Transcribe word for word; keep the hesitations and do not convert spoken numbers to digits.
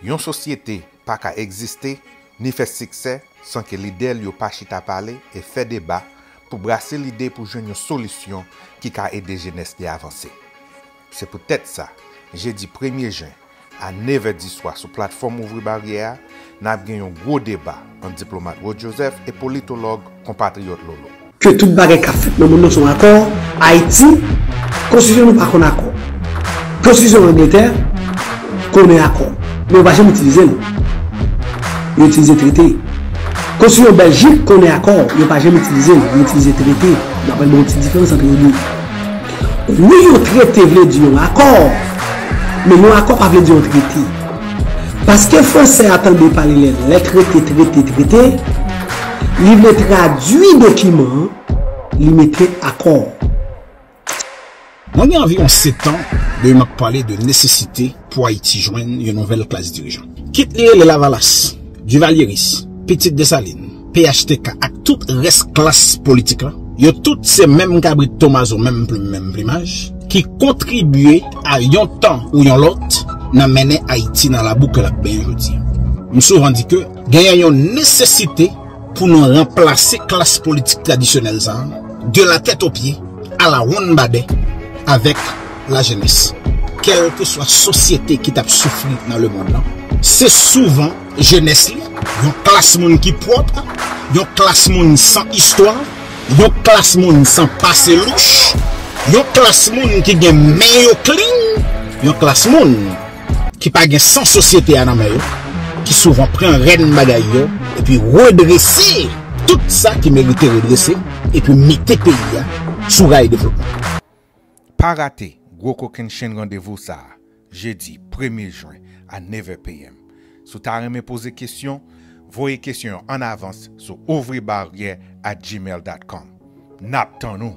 Yon sosyete pa ka egziste ni fè siksè san ke lidè l yo pa chita pale e fè deba pou brase lide pou jwenn yon solisyon ki ka ede jenès li avanse. Se poutèt sa, jedi premye jen, a nevè di swa sou platfòm Ouvri Baryè a, n ap gen yon gwo deba ant diplomat Rod Joseph e politològ konpatriyòt Lolo. Ke tout bagay k ap fèt nan mond nan se yon akò. Ayiti, konstitisyon nou pa konn akò. Konstitisyon Angletè konnen akò, men yo pa janm itilize l. Yo itilize trete. Konstitisyon Bèljik konnen akò, yo pa janm itilize l, yo itilize trete. M ap ba w yon ti diferans ant yo de. Wi, yon trete vle di yon akò, men yon akò pa vle di yon trete. Paske fransè a tande pale lè, lè trete, trete, trete, li vle tradui dokiman an, li mete akò. Mwen gen anviwon sèt an de m ap pale de nesesite pou Ayiti jwenn yon nouvèl klas dirijan. Kit li rele Lavalas, Divalyeris, Pitit Desalin, P H T K ak tout rès klas politik la, yo tout se menm kabrit tomazo, menm plim, menm plimaj, ki kontribye a yon tan ou yon lòt nan mennen Ayiti nan labou ke l ap benyen jodi a. M souvan di ke genyen yon nesesite pou nou ranplase klas politik tradisyonèl sa a, de la tèt o pye, a la wonn badè, avèk lajenès. Kèlkeswa sosyete ki t ap soufri nan lemonn nan, se souvan jenès li, yon klas moun ki pwòp, yon klas moun san istwa, yon klas moun san pase louch, yon klas moun ki gen men yo klin, yon klas moun ki pa gen san sosyete a nan men yo, ki souvan pran rèn bagay yo, epi redrese tout sa ki merite redrese, epi mete peyi a sou ray devlopman. Pa rate gwo kokennchenn randevou sa a, jedi premye jen a nevè p m. Si w ta renmen poze kesyon, voye kesyon yo an avans sou ouvri baryè at gmail dot com. N ap tann ou!